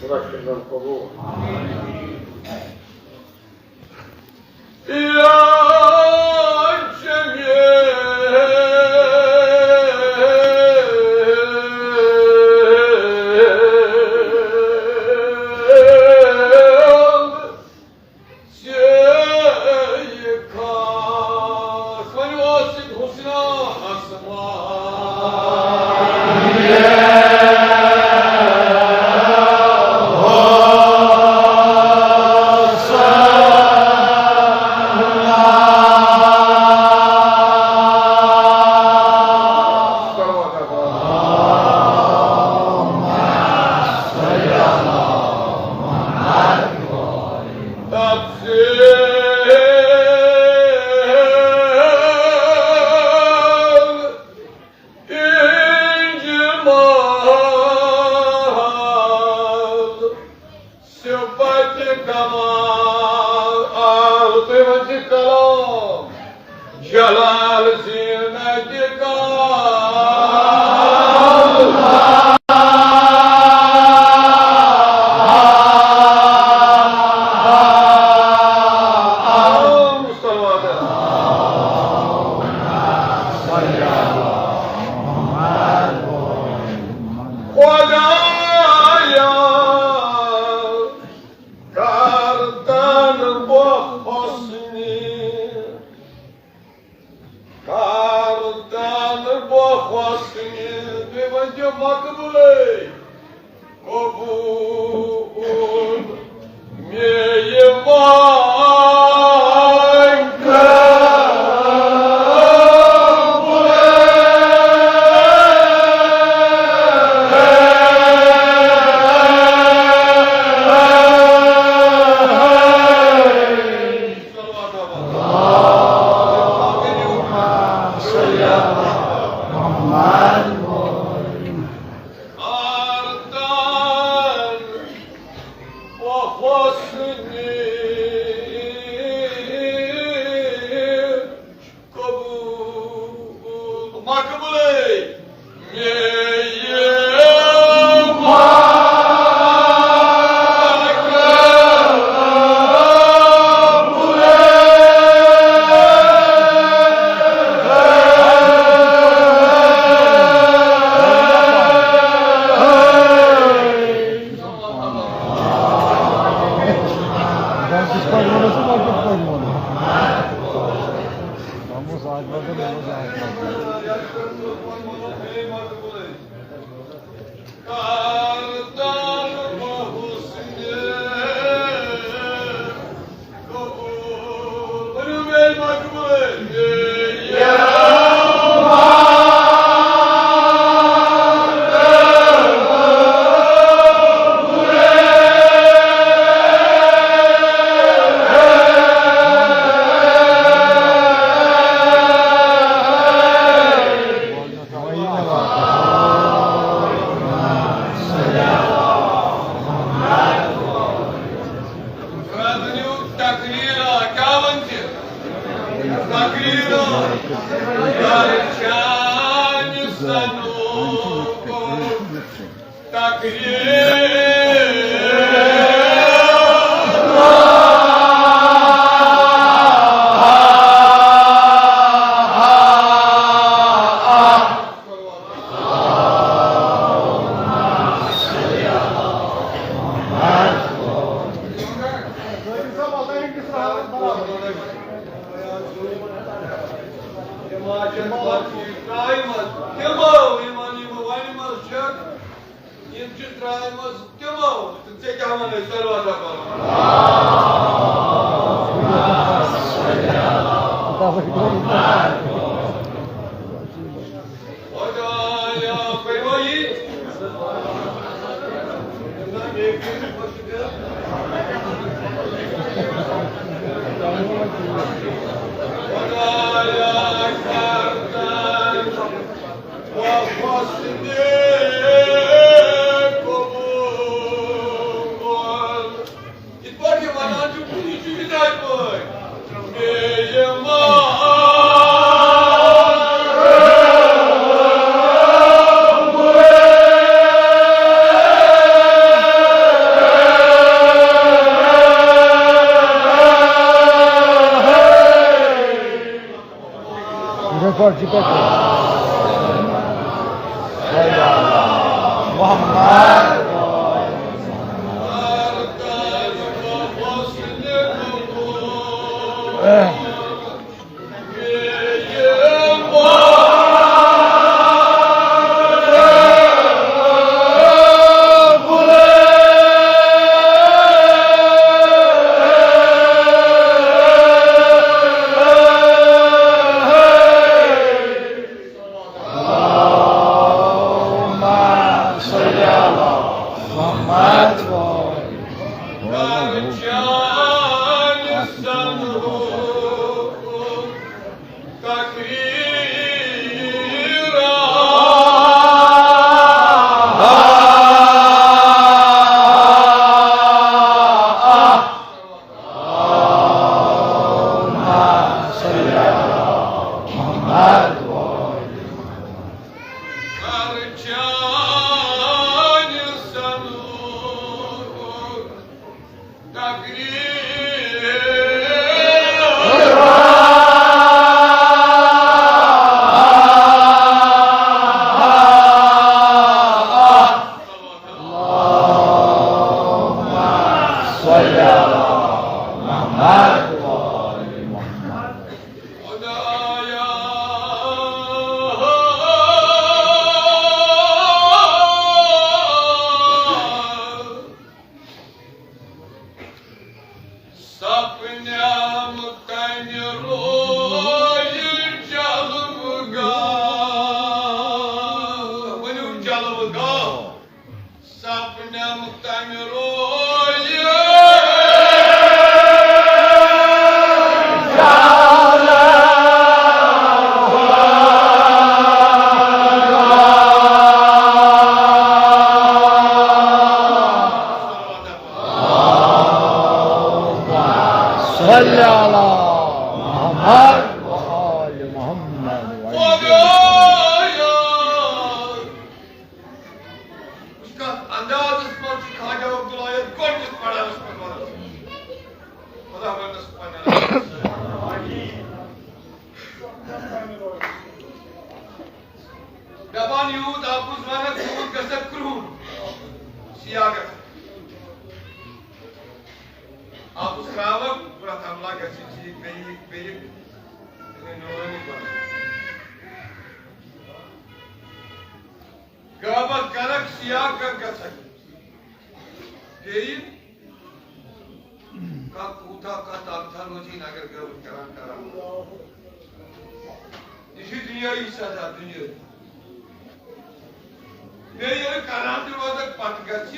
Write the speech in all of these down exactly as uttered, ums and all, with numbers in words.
قبول. يا جميل صفت کمال، آل تُہۍ ؤنِو کلام، جلال زینت کمال. خدایا، کردن بہ حسنی، کردن بہ حسنی، تُہۍ ؤنِو مقبولے، قبول مے یہ مانگ. قبول مقبولے. تقریر، کیا ونان؟ تقریر، شان سنو. تقریر. تِمو، یِمن یِم وَنہِ منٛز چھِ، یِم چھِ ترٛامہِ منٛز تِمو، تہٕ ژےٚ کیٛاہ وَنَے؟ صلوات پَرُن. خدایا، پٔرۍوا یہِ؟ خدایا، کر تن و حسن قبول. یِتھ پٲٹھۍ یہِ وَنان چھُ، یہِ چھُ یِتھَے پٲٹھۍ. مے یہِ مانگ. اللهم صل على محمد وآل اللهم صل على محمد وآل محمد. اللهم صل على محمد وآل محمد. خدایا، سپنم تمہِ رویہِ جلوٕ گاہ۔ ؤنِو، جلوٕ گاہ۔ سپنم تمہِ رویہِ صل على محمد وآل محمد وسلم۔ وٕچھ کَتھ اندازس منٛز چھُ خواجہ عبداللہ یَتھ گۄڈٕنِس پڑاوس منٛز وَنان۔ خدا ونس پننٮ۪ن۔ دپان یوٗت آبُز ونکھ، تیوٗت گژھکھ کرٛہُن۔ سیاہ گژھکھ۔ آبُز ترٛاوکھ، پرٛٮ۪تھ حملہ گژھِ ٹھیٖک، بیٚیہِ، بیٚیہِ، بیٚیہِ نورانی بنُن۔ غٲبت کرکھ، سیاہ گژھکھ۔ بیٚیہِ کانٛہہ کوٗتاہ کانٛہہ تام تھاونو ژیٖنۍ اگر غٲبت کران کران۔ یہِ چھُ دُنیٲیی سزا، دُنیٲیی۔ بیٚیہِ ییٚلہِ کران تہِ روزکھ، پتہٕ گژھِ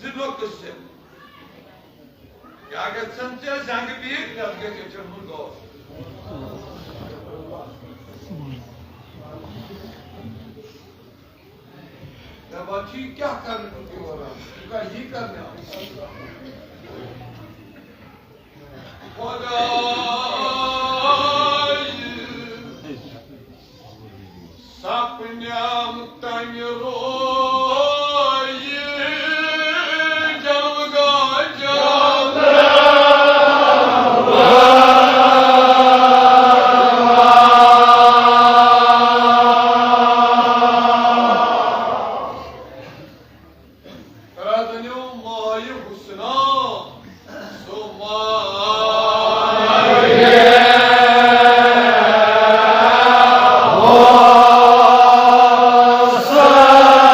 زٕ نۄقص ژےٚ۔ یا گژھن ژےٚ زنٛگہٕ بِہِتھ، نتہٕ گژھِ أچھن ہُنٛد دود۔ دپان چھِ، یہِ کیٛاہ کرنہٕ چھُکھ یور آمُت؟ ژٕ کیٛاہ یی کرنہِ آمُت؟ خۄدایہِ، سپنم تمہِ رویہِ جلگا جلگا۔ راتنیو مایہِ حسنا سو مایہِ حسنا۔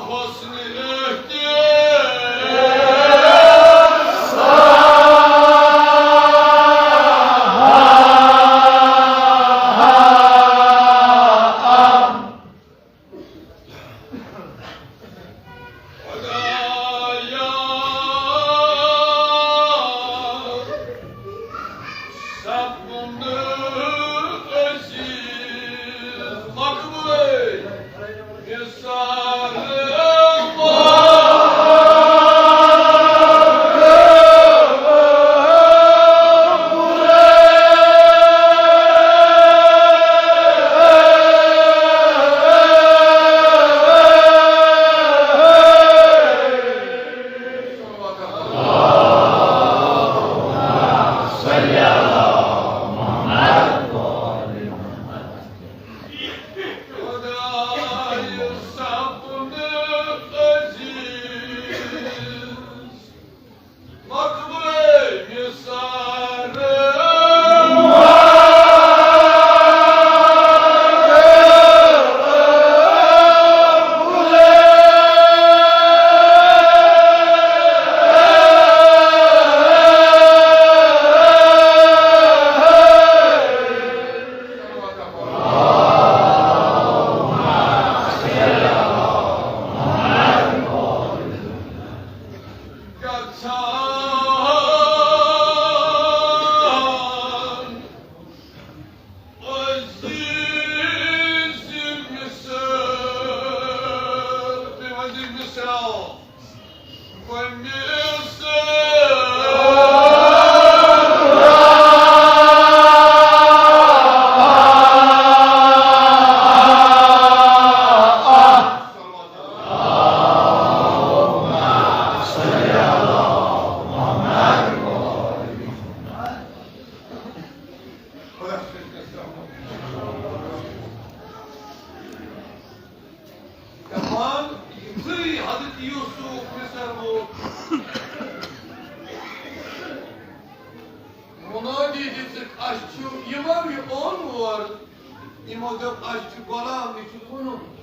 حسن احتساب. خدایا، سپُد عزیز مقبول مثال. دپان، یُتھُے حضرت یوسف مصر ووت، منادی دِژٕکھ، "اَسہِ چھُ یِمو یہِ اوٚن اور، یِمو دوٚپ، اَسہِ چھُ غلام، یہِ چھُ کٕنُن۔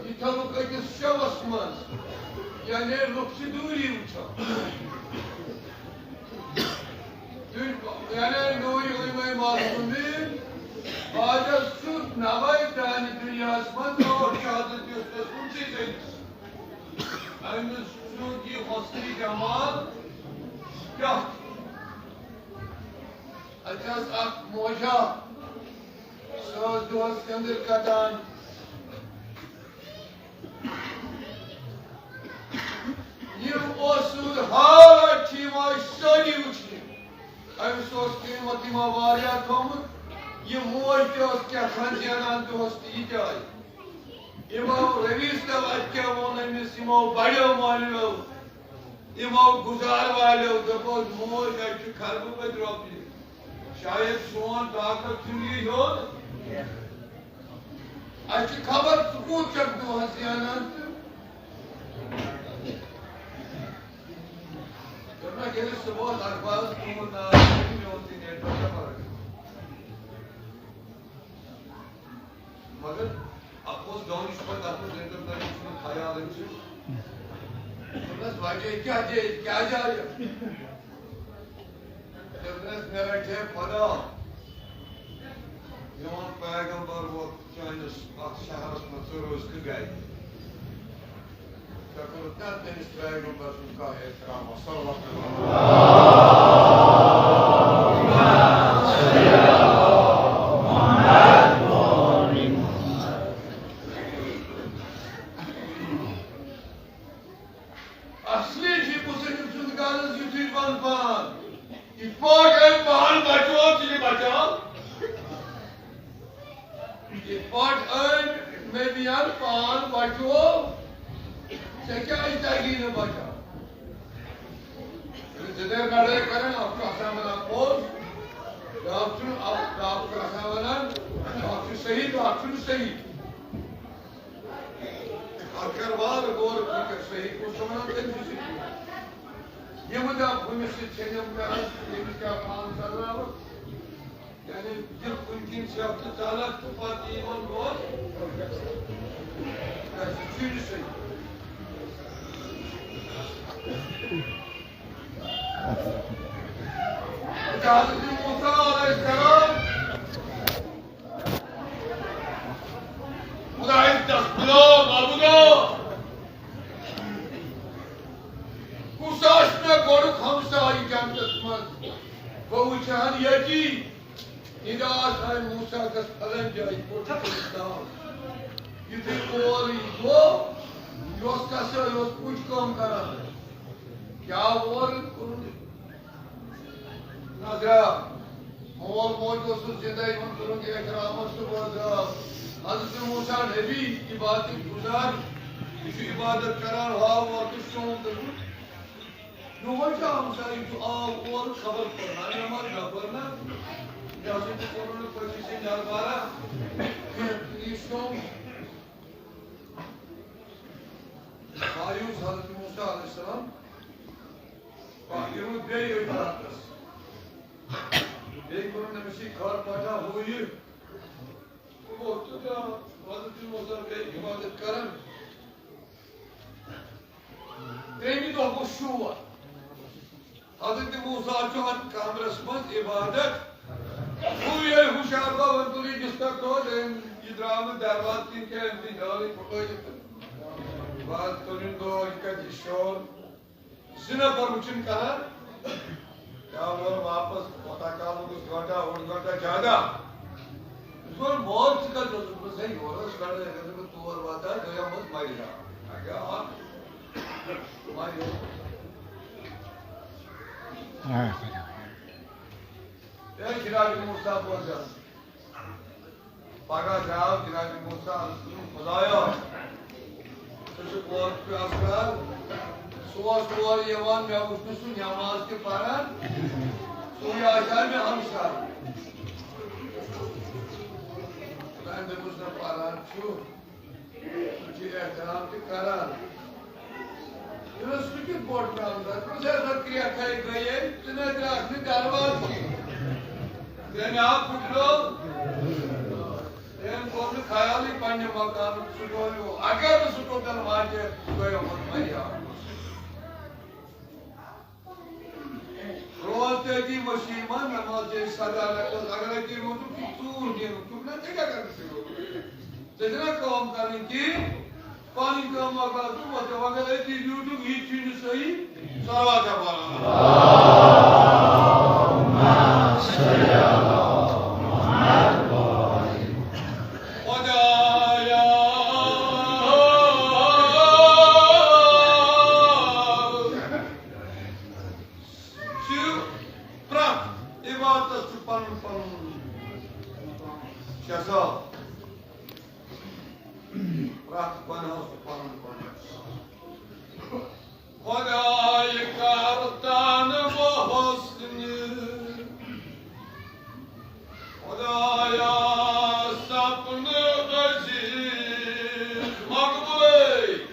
یہِ تھٲوُکھ أکِس شوَس منٛز، یعنی لُکھ چھِ دوٗری وٕچھان۔" تُہۍ، یعنی نوٗرِ علمِ معصومین، آز چھُ نوے دانہِ دُنیاہَس منٛز ٲٹھ شہادت یُس تُہۍ کُنسٕے زٔنِس۔ أمِس چھُ یہِ حسنِ جمال پٮ۪ٹھ۔ اَتہِ ٲس اکھ موجا، سۄ ٲس دۄہَس کٔنٛدٕر کَتان۔ یِم اوسُن حالات چھِ یِوان سٲری وٕچھنہِ۔ أمِس اوس قۭمَتھ یِوان واریاہ تھوٚومُت۔ یہِ موج تہِ ٲس کیٛاہ تھان زینان دۄہَس تہٕ یہِ تہِ آیہِ۔ یِمو رٔویٖس تَل اَتہِ کیٛاہ ووٚن أمِس، یِمو بَڑیو مٲلِیو، یِمو گُزار والیو دوٚپُس، "موج، اَتہِ چھُ خربہٕ بٔدۍ رۄپیہِ۔ شاید سون طاقت چھُنہٕ یہِ ہیوٚر۔ اَسہِ چھِ خبر ژٕ کوٗت چھَکھ دۄہَس زینان تہٕ۔" دوٚپمَکھ، ییٚلہِ صُبحَس اخبارَس تُہُنٛد ناو چھُ، مےٚ اوس یہِ نیٹ ورک فرق۔ مگر اَتھ اوس دانِش پَتہٕ اَتھ منٛز انٹرنیٹ چھُنہٕ خیال أمِس۔ دوٚپنَس، "وجہ کیٛاہ دے، کیٛاہ جایہِ؟" دوٚپنَس، "مےٚ رَٹہِ ہے خۄدا، میون پیغمبر ووت چٲنِس اَتھ شہرَس منٛز، ژٕ روزکھٕ گَرِ۔" ژےٚ کوٚرُتھ نا تٔمِس پیغمبر سُنٛد کانٛہہ احترام؟ صلوات۔ اصلی چھِ بُزرگ سُنٛد غرض یُتھُے وَن پان، یِتھ پٲٹھۍ أمۍ پان بچوو، ژٕ تہِ بچاو۔ یِتھ پٲٹھۍ أمۍ مےٚ دِیَن پان بچوو، ژےٚ کیٛازِ تَگی نہٕ بچاو؟ ییٚلہِ زٕ دٔرۍ لڑٲے کرن، اکھ چھُ آسان ونان پوٚز، بیٛاکھ چھُنہٕ، اکھ، بیٛاکھ چھُ آسان ونان، اکھ چھُ صحیح، بیٛاکھ چھُنہٕ صحیح۔ اَتھ کر وارٕ غور فِکر، صحیح کُس چھُ وَنان، تٔمۍ چھُ صحیح۔ یِم دَپ ہُمِس سۭتۍ چھِ یِم کران، ییٚمِس کیٛاہ پانہٕ ژَلراوُن۔ یعنی، یہِ کُنہِ کِنۍ چھِ اَتھ ژَلان تہٕ پَتہٕ یِمَن دۄہَن۔ حضرت موسیٰ علیہ السلام خدایس دستبرو، معبودو، کُس آسہِ مےٚ گۄڈُک ہمسایہِ جنتس منٛز؟ بہٕ وٕچھِ ہن ییٚتی۔ ندا آسہِ ہا موسیٰ گژھ فلٲنۍ جایہِ کوٚت چھُ تٔمِس تام۔ یُتھُے اور یہِ گوٚو، یہِ اوس کسٲے، یہِ اوس پُج کٲم کران۔ کیٛاہ اور کوٚرُن؟ نظرا، مول موج اوسُس زِندَے، یِمَن کوٚرُکھ احترامَس تہٕ وۄزا۔ حضرت موسیٰ نبی عبادت گزار، یہِ چھُ عبادت کران، ہاو وقت سیُن تہٕ یِہوٚے چھُ ہمسایہِ، یہِ چھُ آو اور خبر پٔرنا، نٮ۪ماز نہ پٔرنا، یہِ ہسا چھُ کوٚرمُت پٔژھِس سٕنٛدِ دربارہ، یہِ سیُن۔ مایوس حضرت موسیٰ علیہ السلام، پتہٕ گوٚو بیٚیہِ أتھۍ راتس۔ بیٚیہِ کوٚرُن أمِس یہِ خٲر پٲٹھا ہُہ یہِ۔ تہٕ ووٚتھ تہٕ درٛاو۔ حضرت موسیٰ بیٚیہِ عبادت کران۔ ترٛیٚیمہِ دۄہ گوٚو شور۔ حضرت موسیٰ چھُ اَتھ کمرس منٛز عبادت۔ ہُہ یہِ ہُشار گوٚو، وۄنۍ تُل یہِ بستر تھوٚد، أمۍ یہِ درٛاو نہٕ دروازٕ کِنۍ کینٛہہ، أمۍ تُج نٲلٕے پھُٹرٲوِتھ تہٕ بس تُلِن گوٚو یہِ کَتہِ یہِ شور۔ زٕ نفر وٕچھِن کران، کیٛاہ ووٚن واپس، کوتاہ کال گوٚژھ، گھنٹہ، اوٚڑ گھنٹہ، زیادہ۔ یہِ گوٚو مول، ژٕ کَتہِ اوسُکھ؟ دوٚپُس، ہے، یورٕ ٲس لڑٲے، اگر نہٕ بہٕ تور واتہٕ ہا، دوٚیمہِ منٛز مَرِ ہا۔ اَکہِ اَکھ مَرِ ہا۔ ہے، جناب موسیٰ بوزان۔ پگاہ درٛاو جناب موسیٰ علیہ السلام، خدایا، سُہ چھُ پوٚز پیغمبر، سُہ اوس اور یِوان، مےٚ وُچھ نہٕ سُہ نٮ۪ماز تہِ پران، سُے آسہِ ہا مےٚ ہمسایہِ۔ خدایَن دوٚپُس، نہ، پران چھُ، سُہ چھُ احترام تہِ کران۔ دوٚپمَس، سُہ کِتھ پٲٹھۍ پیغمبر؟ دوٚپمَس، ہے، سۄ کرٛیکھَے گٔیے، ژٕ نَے درٛاکھ نہٕ دروازٕ کِنۍ۔ تٔمۍ آو پھُٹرٲو۔ تٔمۍ کوٚر نہٕ خیالٕے پنٛنہِ مکانُک، سُہ ڈولیو۔ اگر نہٕ سُہ ٹوٹل واتہِ، سُہ گٔیو منٛز واریاہ۔ روز تہِ أتی مسیح منٛز، نماز چھِ أسۍ سدا رکعت، اگر أتی روزُکھ، یہِ ژوٗر نیرُکھ، چھُکھ نا ژےٚ کیٛاہ کرُن چھُ؟ ژےٚ چھےٚ نا کٲم کرٕنۍ کِہیٖنۍ؟ پنٕنۍ کٲم مۄکلاو ژٕ، وۄنۍ ژےٚ، وۄنۍ اگر أتی ڈیوٹی، یہِ چھُے نہٕ صحیح، صلوات چھا پران؟ خدایا۔ چھِ پرٛٮ۪تھ عبادتس چھُ پنُن پنُن جزا۔ پرٛٮ۪تھ گۄناہس چھُ پنُن پنُن۔ خداے کر تن بہٕ حسنہِ، خدایا سپنہٕ عزیز مقبولے۔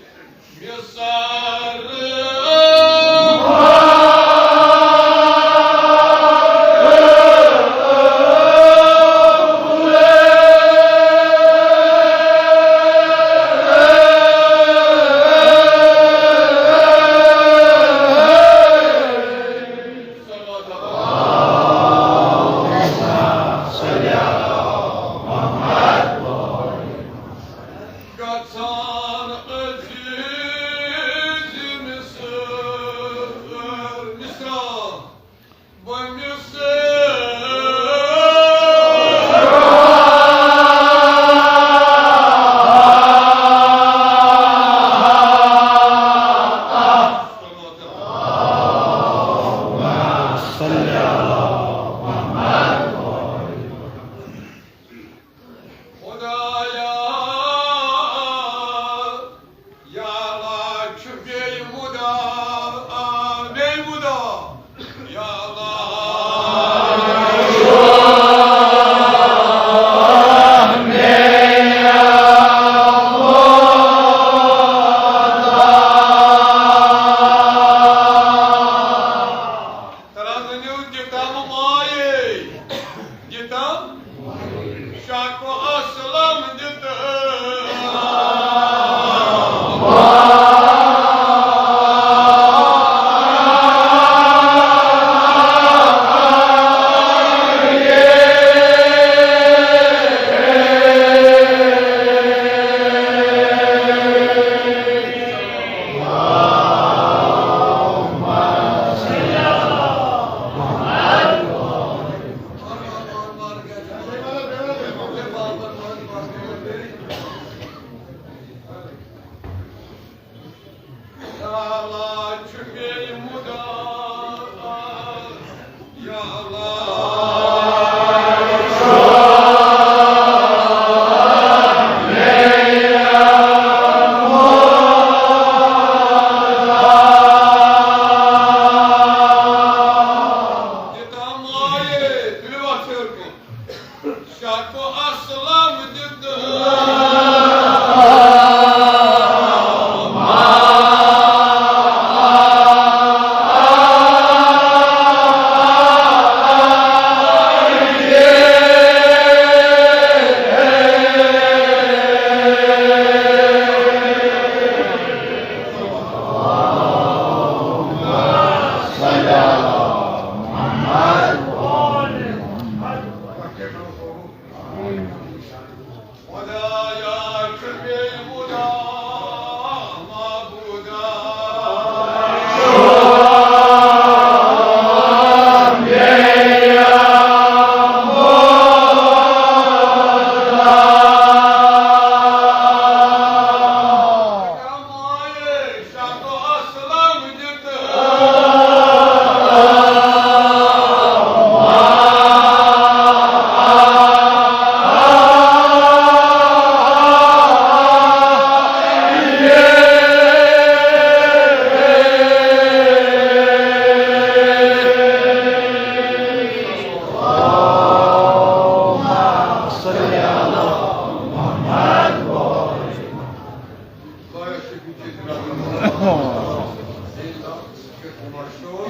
آمین.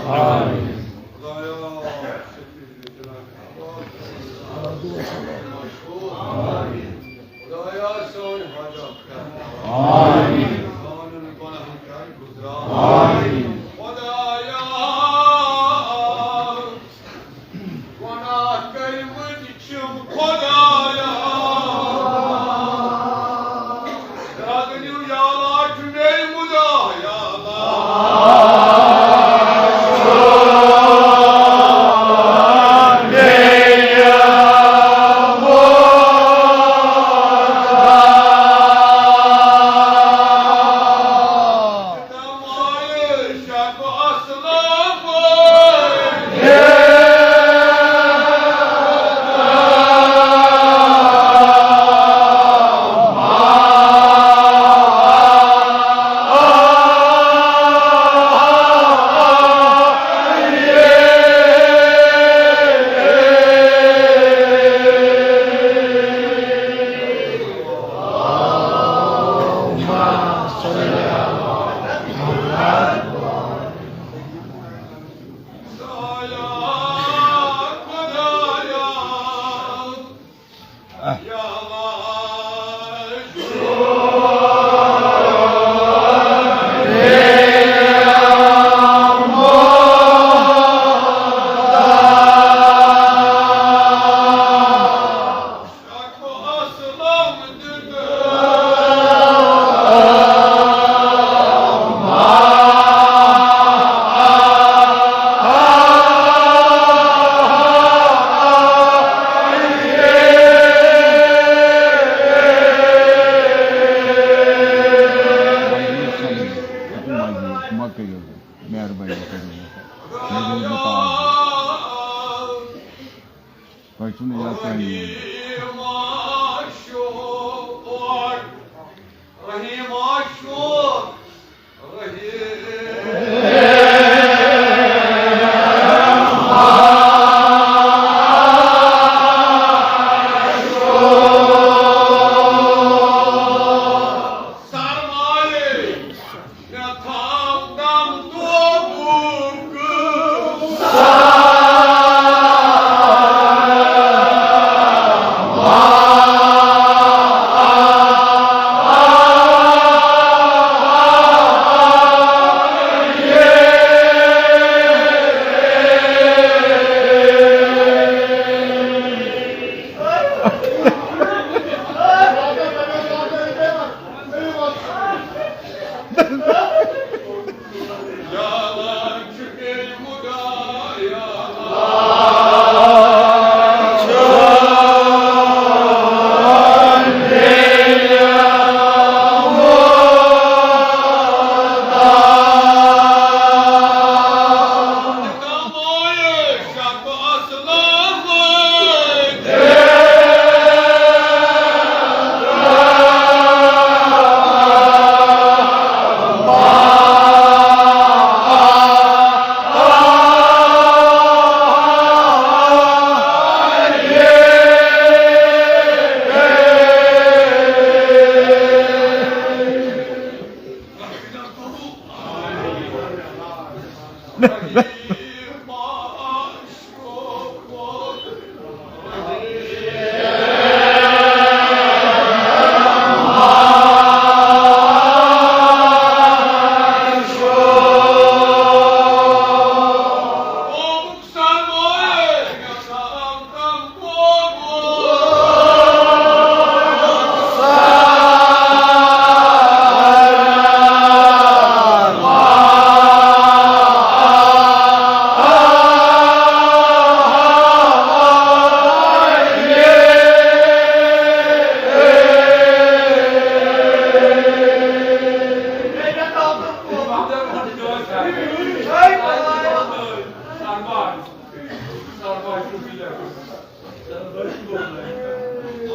آمین. آمین. خدایا، گناہ کٔرمٕتۍ چھِم خدایا. درٛگہٕ نیوٗ یا اللہ چھُ میٛانہِ مُدا یا اللہ. مہ کٔرِو، مہربٲنی کٔرِو۔ مےٚ گوٚو نہٕ تاج۔ تۄہہِ چھُو نہٕ یاد کِہیٖنۍ۔ رحیم آشوق، رحیم آشوق، رحیم۔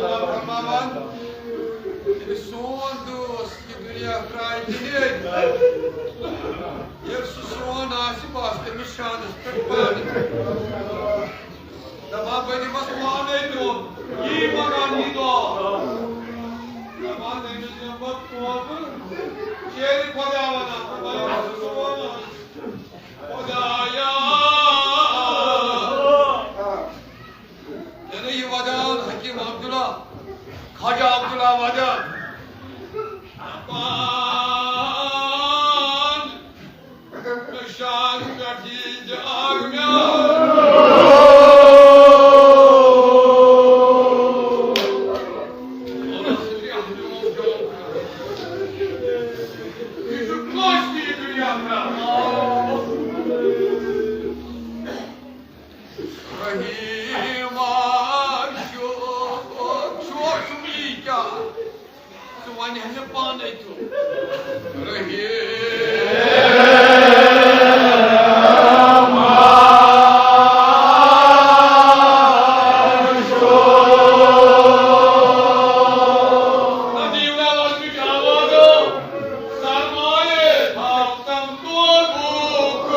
اللہ فرماوان، ییٚلہِ سون دوست یہِ دُنیا ترٛایہِ تِہنٛدِ، ییٚلہِ سُہ سون آسہِ، بہٕ آسہٕ تٔمِس شانَس پٮ۪ٹھ پانہٕ۔ دَپان، بہٕ دِمَس پانَے دیُن، یی منٛگان، یی دعا۔ دَپان، تٔمِس دِمہٕ بہٕ توبہٕ، ییٚلہِ خۄدا وَنان، خۄدایا، یعنی یہِ ودان حکیم عبداللہ، خواجہ عبداللہ ودان۔ دپان، شان پٮ۪ٹھ یی جاگ مےٚ۔ یہِ چھُ کٲنٛسہِ تہِ یہِ دُنیا پرٛاوان۔ رحیٖما چھُ، چھُ، چھُ یی کیٛاہ؟ ژٕ وَنہِ ہا مےٚ پانَے تیوٗت۔ رحیٖما چھُ۔ ندیٖم لال اوس مےٚ آوازو۔ سرمایے تھاو تم تو بوک۔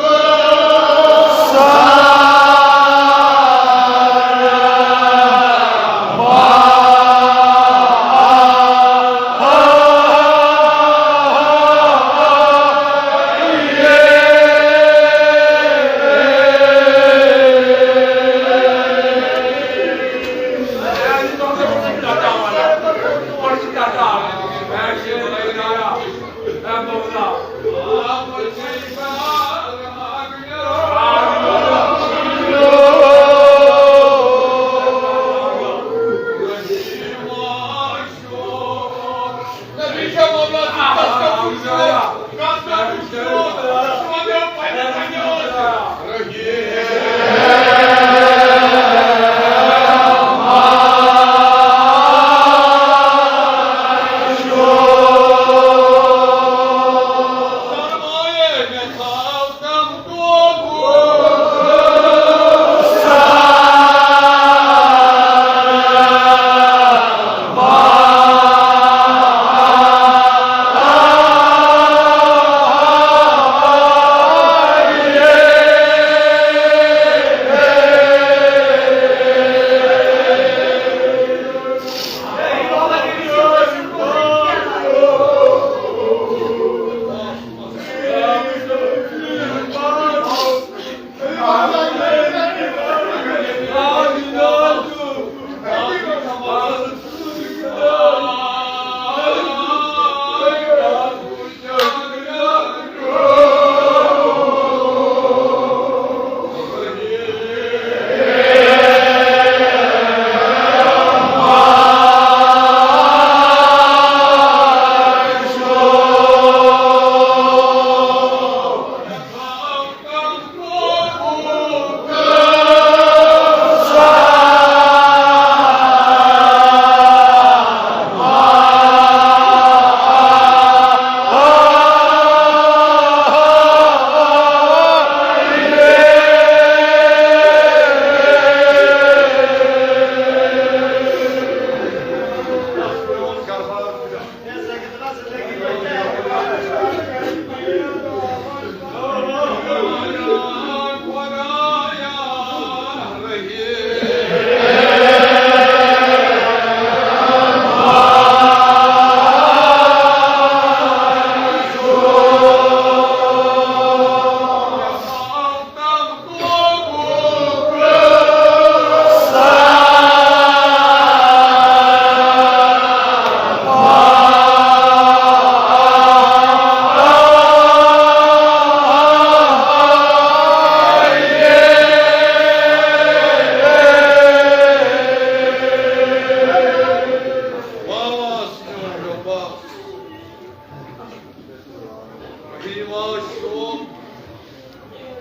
رحیٖما چھُ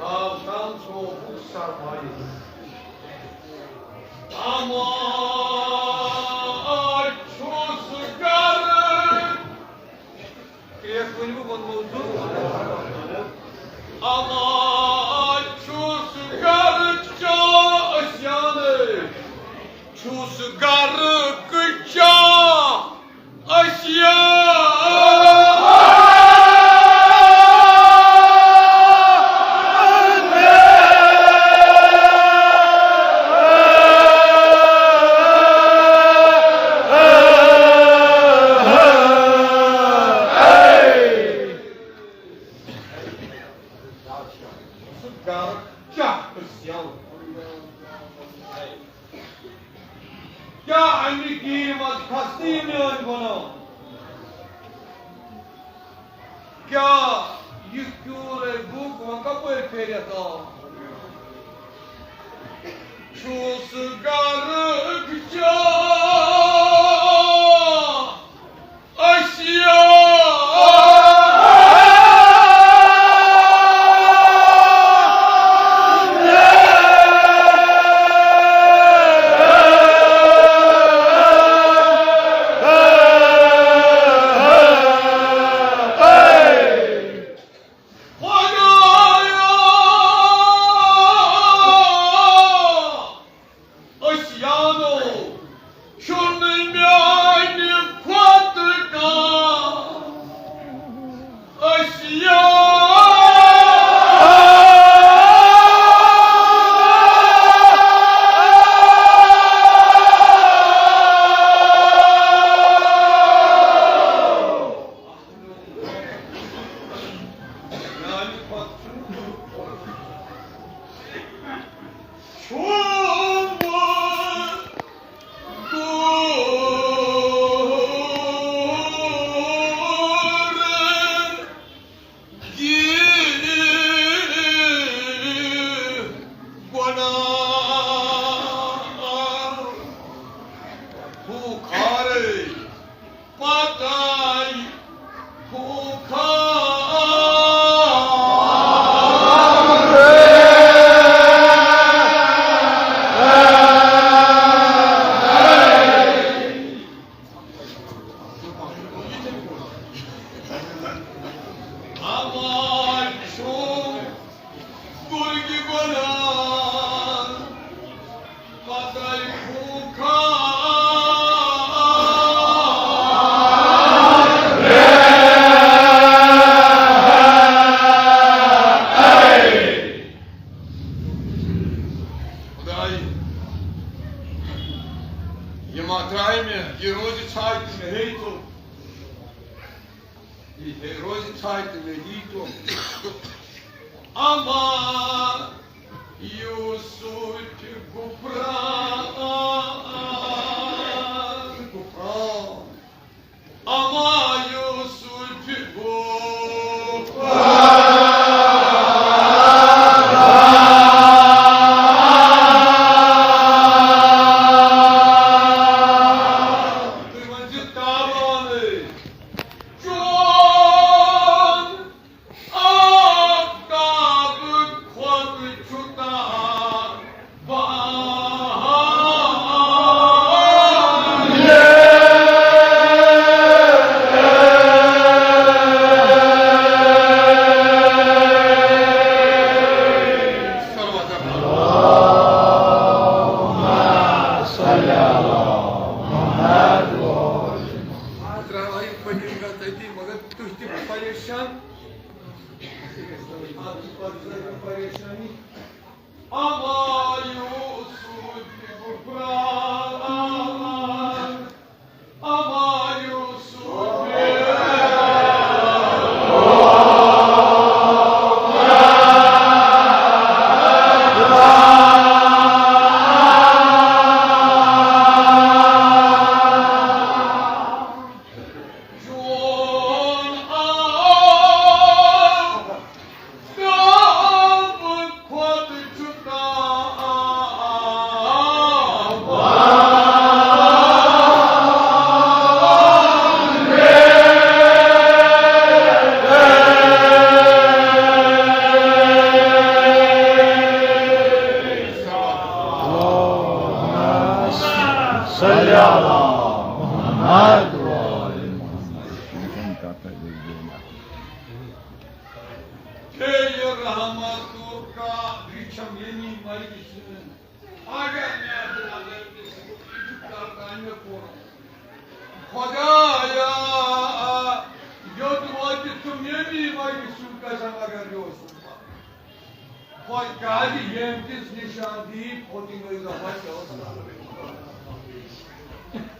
آسان ژوٚپُک سرمایہِ۔ اما چھُس گرٕ۔ کریکھ ؤنِو، ووٚنمو زٕ۔ اما چھُس گرٕ چا أسیانٕے۔ چھُس گرٕ کچا أسیانٕے۔ کیٛاہ یہِ کیوٗر ہے بُک وۄنۍ کَپٲرۍ پھیرِتھ آو؟ چھُس گرٕکۍ چا أسۍ یا خۄدایا، أسۍ یانو چھُنہٕ میانہِ کھۄتہٕ کانٛہہ۔ أسۍ یانو۔ میانہِ کھۄتہٕ چھُنہٕ کانٛہہ۔ چھُم دوٗر یہِ گۄناہ۔ ہُہ کھارے پتاے ہُہ کھارے۔ اما چھُ گُرگہِ گۄناہ۔ خداے، یہِ ما ترٛایہِ مےٚ، یہِ روزِ ژھایہِ تہٕ مےٚ ہیٚیہِ تو۔ یہِ ہے روزِ ژھایہِ تہٕ مےٚ یی تو۔ اما یوسف غفران، غفران۔ اما یوسف غفران۔ تُہۍ ؤنۍ زِ تاوانٕے۔ چون آفتاب کھۄتہٕ چھُ تابان۔ ترٛاوہا یہِ پٔتِم کَتھ أتی، مگر تُہۍ تہِ پریشان۔ اَتھ چھِ پَتہٕ پریشٲنی۔ اما یوسف غفران، اما یوسف۔ چون آفتاب کھۄتہٕ چھُ تابان۔ صلی علی محمد و آل محمد۔ بیٚیہِ رحمتُک کعبہٕ چھم ییٚمی مجلسہِ منٛز۔ اگر مےٚ اَتھ نظر دِژ، یہِ چھُ کرتامہِ پوٚرمُت۔ خۄدایا، یوٚت وٲتِتھ چھُم ییٚمی مجلسُک قسم، اگر یہِ اوسُم پَرُن۔ خۄش گژھِ ییٚمہِ تِژھ نِشاندہی پھوٚتٕے مےٚ زَبر کیٛاہ اوس کرُن۔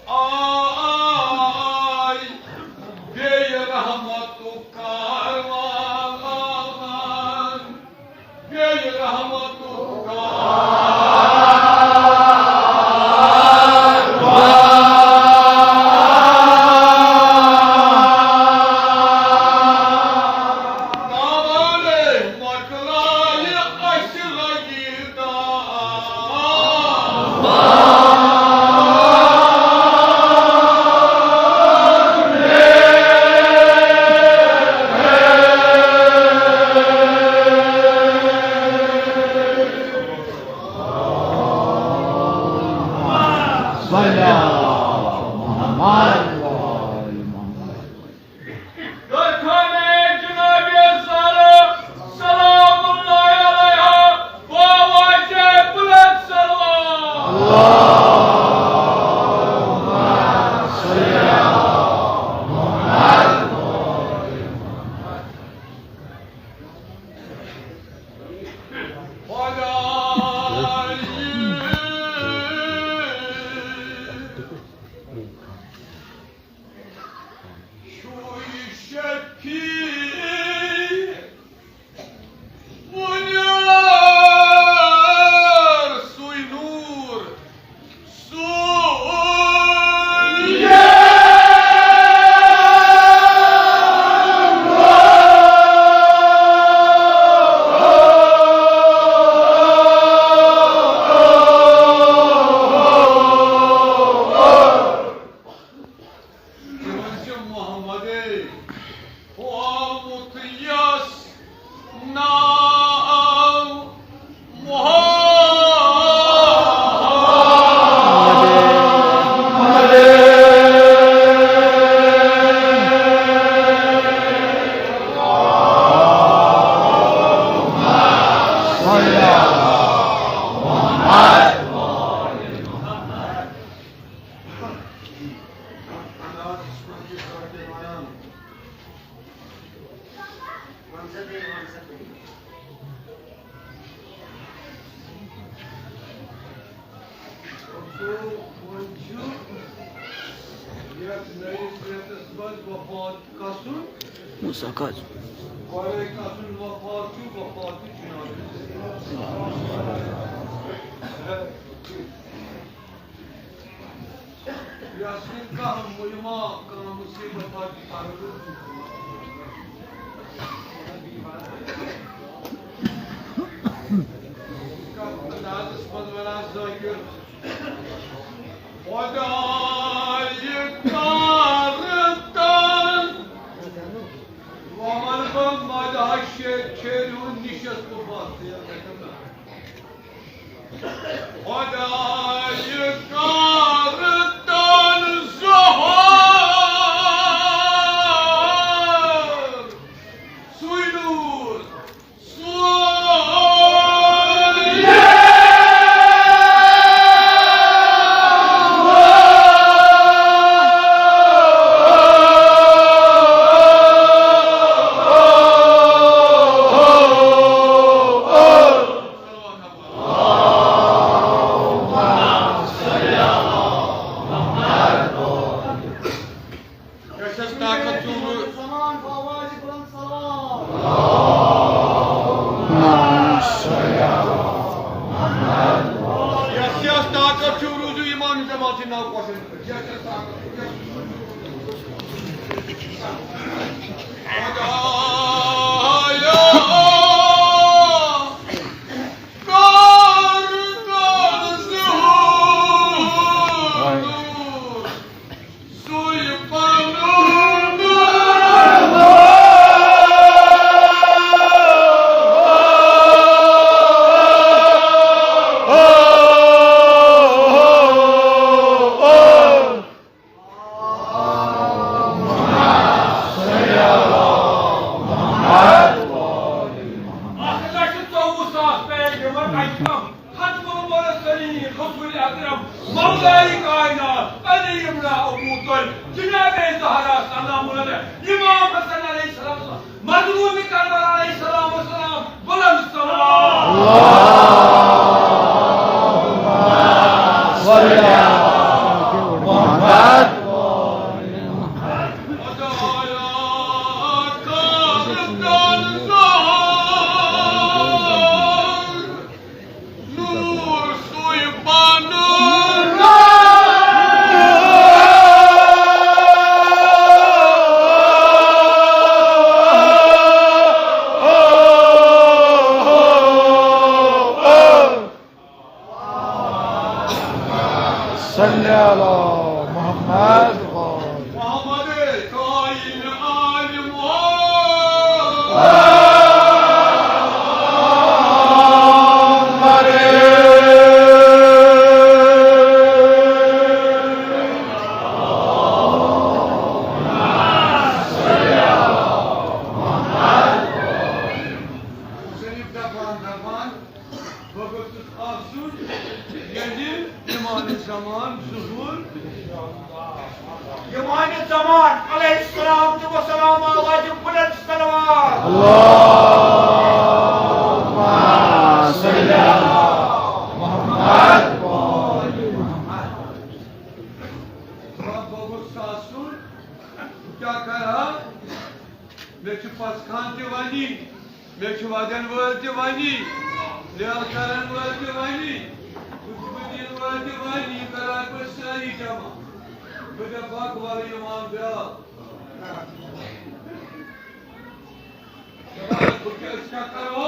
آے بیٚیہِ رحمتُک کاروان، بیٚیہِ رحمتُک کاروان۔ وۄنۍ چھُ یَتھ نٔیِس رٮ۪تَس منٛز وفات گژھُن۔ موسیٰ کاظم۔ گۄڈَے گژھُن وفات چھُ، وفات چھُ جناب۔ یَس نہٕ کانٛہہ مُیما، کانٛہہ مُصیٖبت آسہِ پَرٕ۔ کَتھ اندازَس منٛز وَنان ذٲکِر، خۄدایہِ کَر تَن، وَمَن بہٕ مَدہَ شے-، شیرِ ہُنٛد نِشَس بہٕ بَس۔ خۄدایہِ کَر تَن ظٲہِر سُے نوٗر، سُے یۄس اَسہِ طاقت چھُ، زمان بابا جی بلند سلام۔ یۄس یۄس طاقت چھُ، روٗزِو اِمام جماعت سٕنٛدِ ناو پٲٹھۍ۔ یۄس یۄس طاقت چھُ، یۄس خۄدایا۔ اکھ لچھ ژوٚوُہ ساس پیغمبر اکرم، ختم المرسلین، رسول اکرم، مولای کائنات، علی ابن ابو طالب، جناب زہرا سلام علیہ، امام حسن علیہ السلام، مظلوم کربلا علیہ السلام والسلام، بلند سلام۔ اللهم صل على محمد۔ نور سُے پنُن۔ صل علی محمد۔ محمد کائن آل محمد۔ مُصنِف دَپان، دَپان، بہٕ گوٚژھُس آسُن ییٚلہِ اِمام زمان ظہوٗر، اِمام زمان علیہ الصلوۃ والسلام، آواز بلند صلوات۔ اللهم صل علی محمد۔ بہٕ گوٚژھُس آسُن، بہٕ کیٛاہ کَرٕ ہا؟ مےٚ چھُ پَژھ خان تہِ وَنی، مےٚ چھُ وَدَن وٲلۍ تہِ وَنی، لیل کَرَن وٲلۍ تہِ وَنی، خطبہٕ دِنہٕ وٲلۍ تہِ وَنی، یہِ کَران بہٕ سٲری جمع۔ بہٕ دَپہٕ بَکھ وَلہٕ یِوان بیٛاکھ۔ دَپان بہٕ کیٛاہ، أسۍ کیٛاہ کَرو؟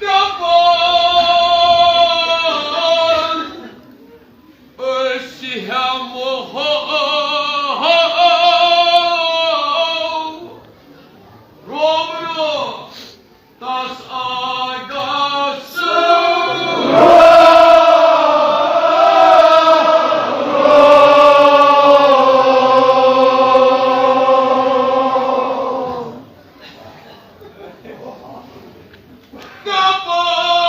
دَپان أسۍ ہٮ۪مہو روبرو تس آگاہ سۭتۍ۔ دَپان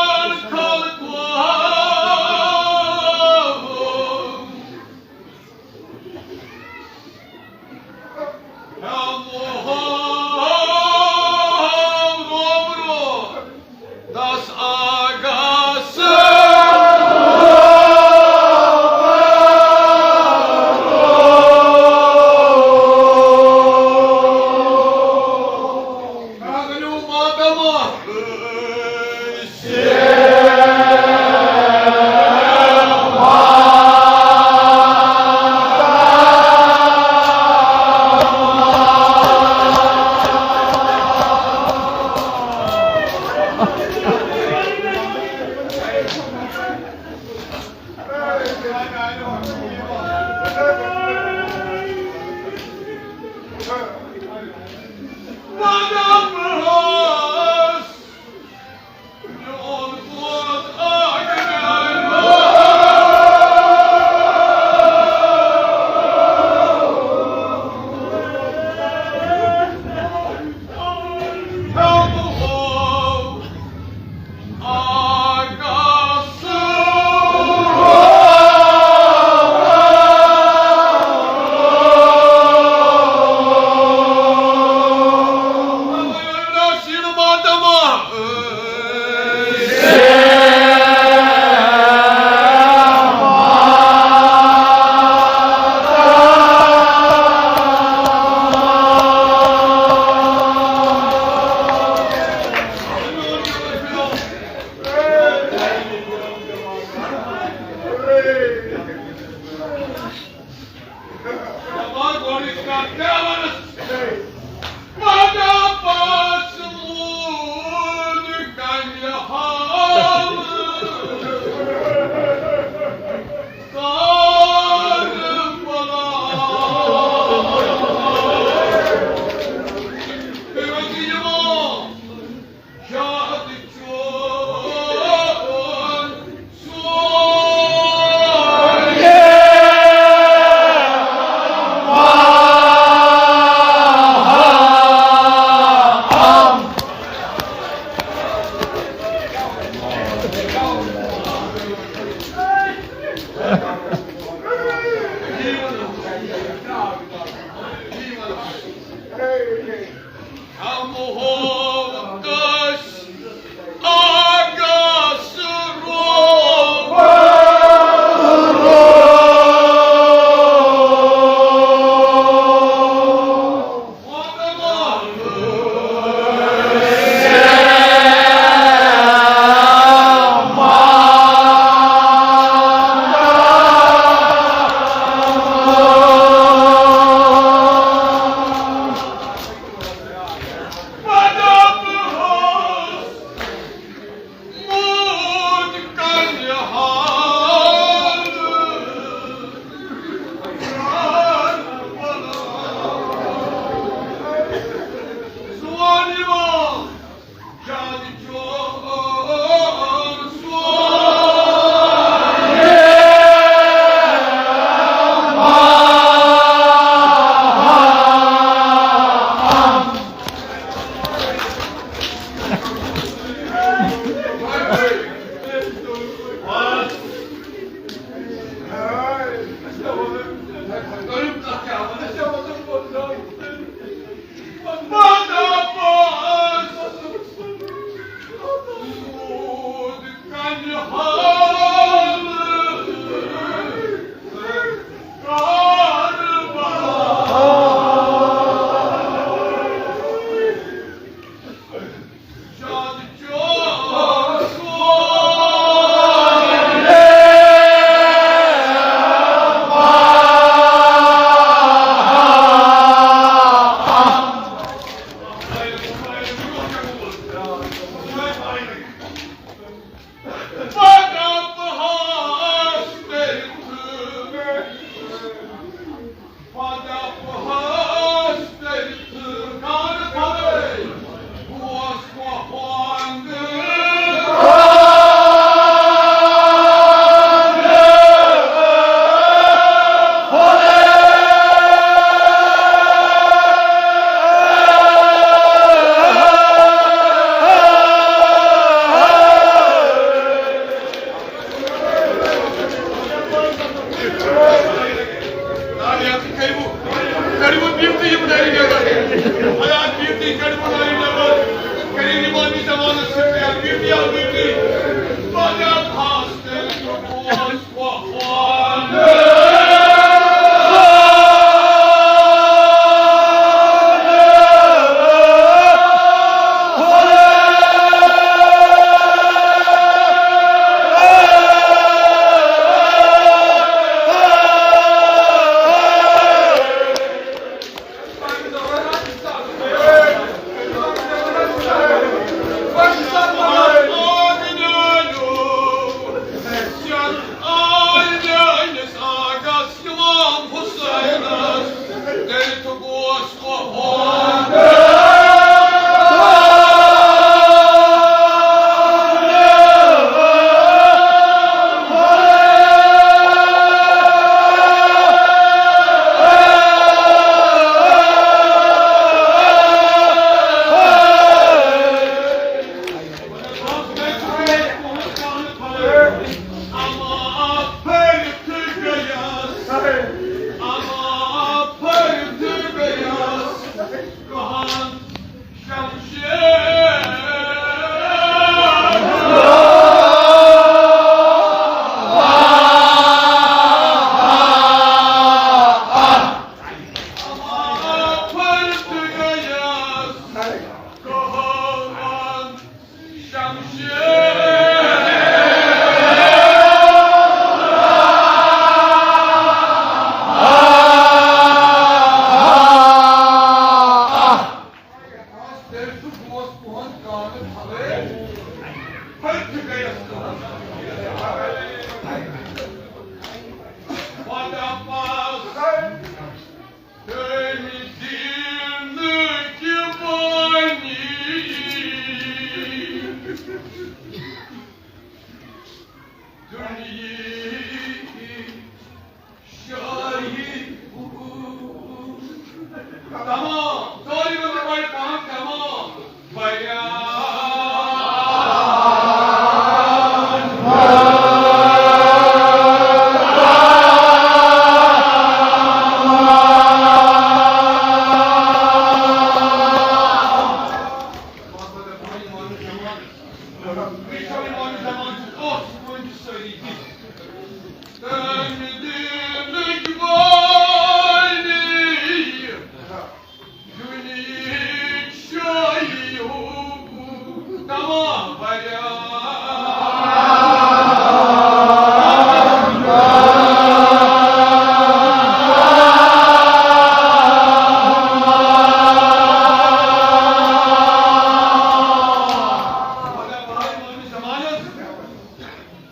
تمام، سورُے گوٚو بڑِ پہن تمام۔ بیان۔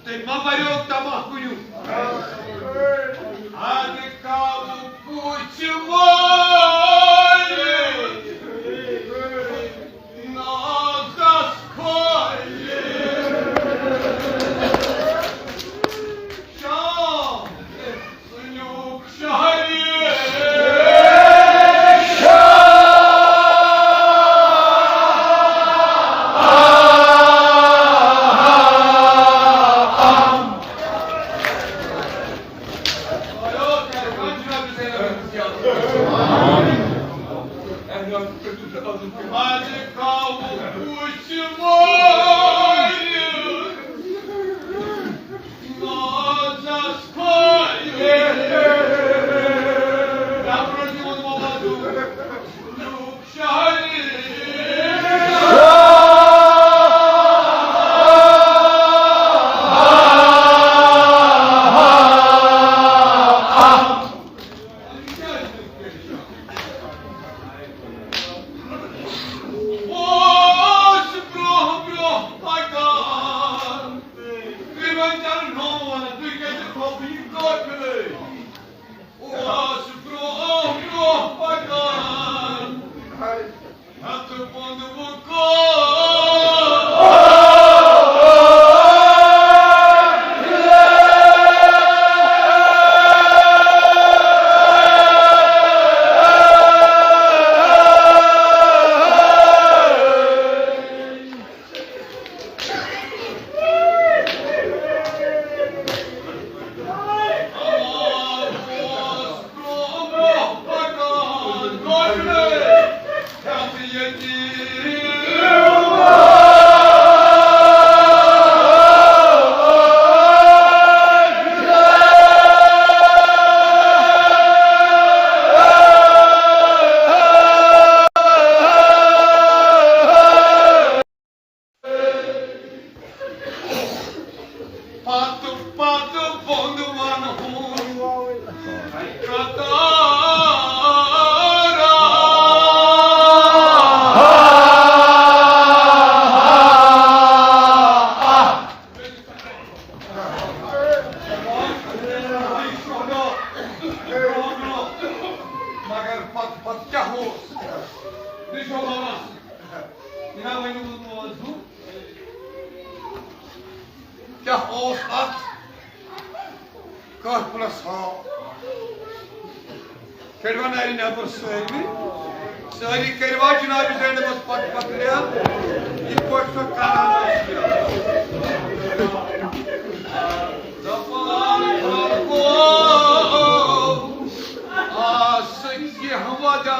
تٔمۍ ما بریو تباہ کُنیُک؟ اَدٕ کاوٕ کُچھ وٲلِتھ نازَس کھٲلِتھ۔ شام۔ اوس برونٛہہ برونٛہہ پکان۔ تُہۍ وۄنۍ کیٛاہ نوٚو وَنان؟ تُہۍ کیٛازِ تھوٚو یہِ قٲفلہٕ؟ اوس برونٛہہ برونٛہہ پکان۔ ہتہٕ بۄنہٕ وُکان۔ پتہٕ پتہٕ ووٚن وَنہٕ ہُن قطارا۔ مگر پتہٕ پتہٕ کیٛاہ اوس؟ نِشو بابا۔ جناب، وۄنۍ ووٚن موضوع۔ کیٛاہ اوس اَتھ قٲفلَس حال؟ کٔڑۍوا نَرِ نٮ۪بر سٲری؟ سٲری کٔرۍوا جناب زینبَس پتہٕ پتہٕ رٮ۪تھ؟ یِتھ پٲٹھۍ سۄ کران ٲس۔ دَپان خلقو، آس کینٛہہ وجہ۔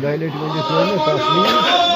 دۄیہِ لٹہِ ؤنِو تُہۍ مےٚ تسلیم۔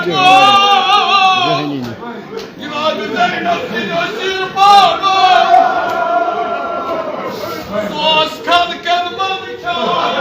ذہنی نہٕ۔ جناب زینب سٕنٛدۍ ٲسیٖر پاگل۔ سُہ اوس کھَن کھَن منٛز کھٮ۪وان۔